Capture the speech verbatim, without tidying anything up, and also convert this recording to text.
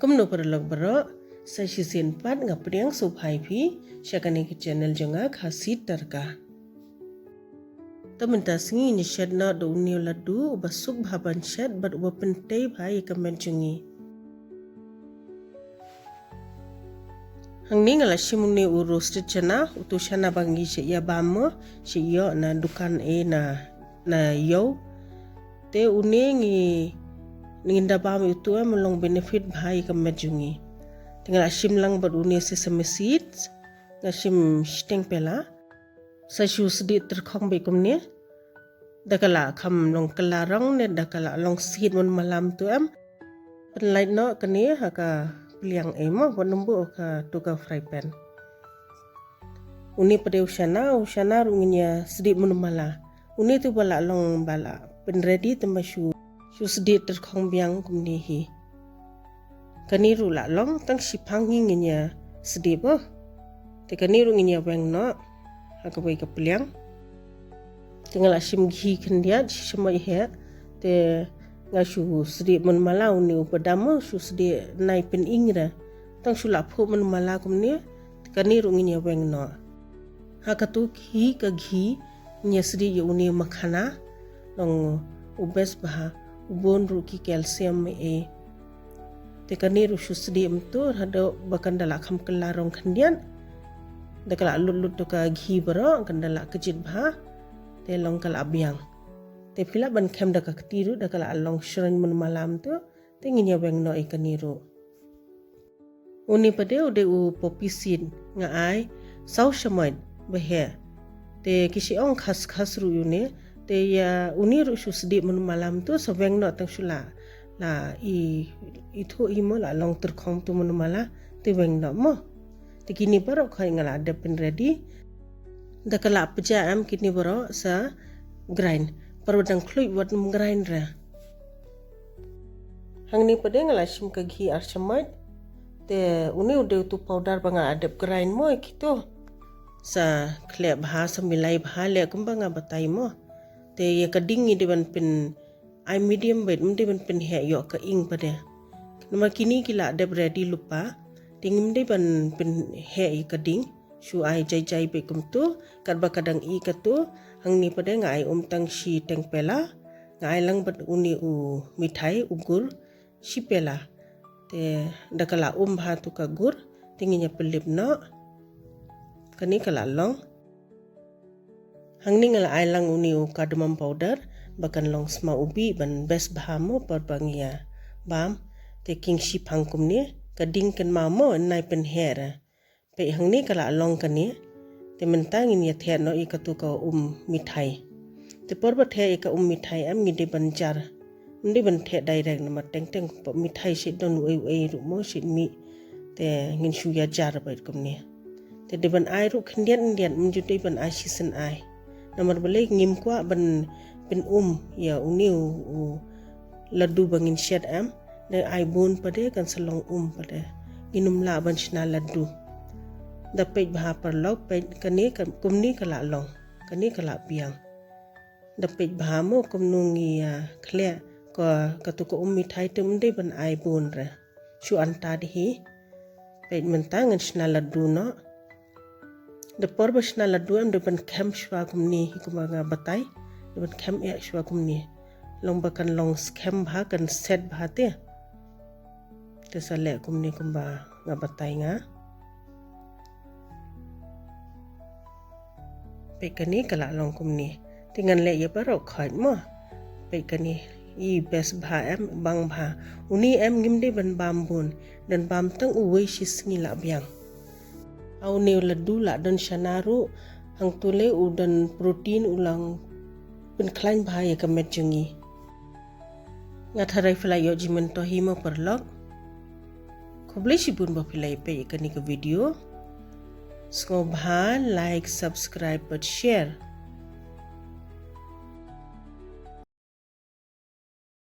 Kumno paralok baroh, sa shisien pat nga pdiang sngewbha ïa phi sha kane ka channel jong nga, Khasi Tadka. Te mynta sngi ngin ïa shet noh da une u laddu uba suk bha ban shet bad uba pyntei bha ïa ka met jong ngi. Hangne nga la shim une u roasted chana, utu u chana ba ngi shait ïa bam mo, shait ïoh na dukan eh na, na ïew. Te une ngi, ngin da bam ïa utu em, u long benefit bha ïa ka met jong ngi. Te nga la shim lang bad une sesame seeds, nga shim shiteng pela. Sa shu sdieh tyrkhong beit kumne. Da ka la kham long kylla rong ne da ka la long sdieh mynmala mo utu em. Pynlait noh kane ha ka pliang eh mo, wat nym buh ha katu ka fry pan. Une pat de u chana, u chana ruh ngin ïa sdieh mynmala. Une te uba la long ba la pyn ready te ma shu, shu sdieh tyrkhong biang kumne hi. Kane ruh la long, tang shiphang hi ngin ïa sdieh bha. Te kane ruh ngin ïa weng noh ha kawei ka pliang. Te nga la shim ghee khyndiat, shi shamoit heh. Te nga shu sdieh mynmala, une u badam mo shu sdieh nai pyn-ing re. Tang shu la phuh mynmala kumne. Te kane ruh ngin ïa weng noh. Ha katu hi ka ghee ngin ïa sdieh ïa une makhana, long u best bha, u bun ruh ki calcium eh. Te kane ruh shu sdieh mynta haduh ba kan da la kham kylla rong khyndiat. Da ka la lut lut tu ka ghee baroh kan da la kjit bha. Te long ka la biang. Te phi lah ban khem da ka kti ruh, da ka la long shrein mynmala mynta. Te ngin ïa weng noh ïa kane ruh. Une pat de u dei u poppy seed, nga ai saw shamoit ba heh. Te ki shu ong khas khas ruh ïa une. Te ïa une ruh shu sdieh mynmala mynta, sa weng noh tang shu la, la i, ithuh hi mo, la long tyrkhong tu mynmala, te weng noh mo. Te kine baroh khoit nga la dep pyn ready. Da ka la pjah em kine baroh sa grind. Parba dang khluit wat nym grind re. Hangne pat de nga la shim ka ghee ar shamoit. Te une u dei utu u powder ba nga la dep grind mo ïa kitu. Sa khleh bha, sa milai bha, leh kumba nga batai mo. Te ïa ka ding ngi dei ban pyn ai medium beit, ym dei ban pynheh ïoh ka ing pat de. Namar kine ki la dep ready lypa. Te ngim dei ban pynheh ïa ka ding. Shu ai jai jai beit kumtu, katba ka dang ih katu. Hangne pat de nga ai um tang shiteng pela. Nga ai lang bad une u mithai, u gur, shi pela. Te da ka la um bha tu ka gur, te ngin ïa pynlip noh. Kane ka la long. Hangne nga la ai lang une u cardamom powder, ba kan long sma u bih ban best bha mo parba ngi ïa bam. Te king shiphang kumne, ka ding kynmaw mo, nai pynheh re. Peit hangne ka la long kane. Te mynta ngin ïa theh noh ïa katu ka um mithai. Te parba theh ïa ka um mithai em ngi dei ban jar. Ym dei ban theh direct namar teng teng pop mithai shi don uei uei ruh mo shi mih. Te ngin shu ïa jar beit kumne. Te dei ban ai ruh khyndiat khyndiat, ym ju dei ban ai shisien ai. Namar balei ngim kwah ban pyn um ïa une u, u laddu ba ngin shet em. Dei ai bun pat de kan sa long um pat de. Ngin ym lah ban shna laddu. Da peit bha paralok, peit kane ka, kumne ka la long. Kane ka la biang. Da peit bha mo kumno ngi ïa khleh ka, katu ka um mithai te ym dei ban ai bun re. Shu anta de hi. Peit mynta ngan shna laddu noh. Da por ba shna laddu em dei ban khem shuwa kumne hi kumba nga batai. Dei ban khem eh shuwa kumne. Long ba kan long skhem bha kan set bha te. Te sa leh kumne kumba nga batai nga. Peit kane ka la long kumne. Te ngan leh ïa baroh khoit mo. Peit kane. I best bha em, bang bha. Une em ngim dei ban bam bun. Don bam tang uwei shi sngi la biang. A une u laddu la don shana ruh. Hangtu lei u don protein u long pynkhlaiñ bha ïa ka met jong ngi. Nga tharai phi la ïoh jingmyntoi hi mo paralok. Khublei shibun ba phi la ïa peit ïa kane ka video. Sngewbha like, subscribe bad share.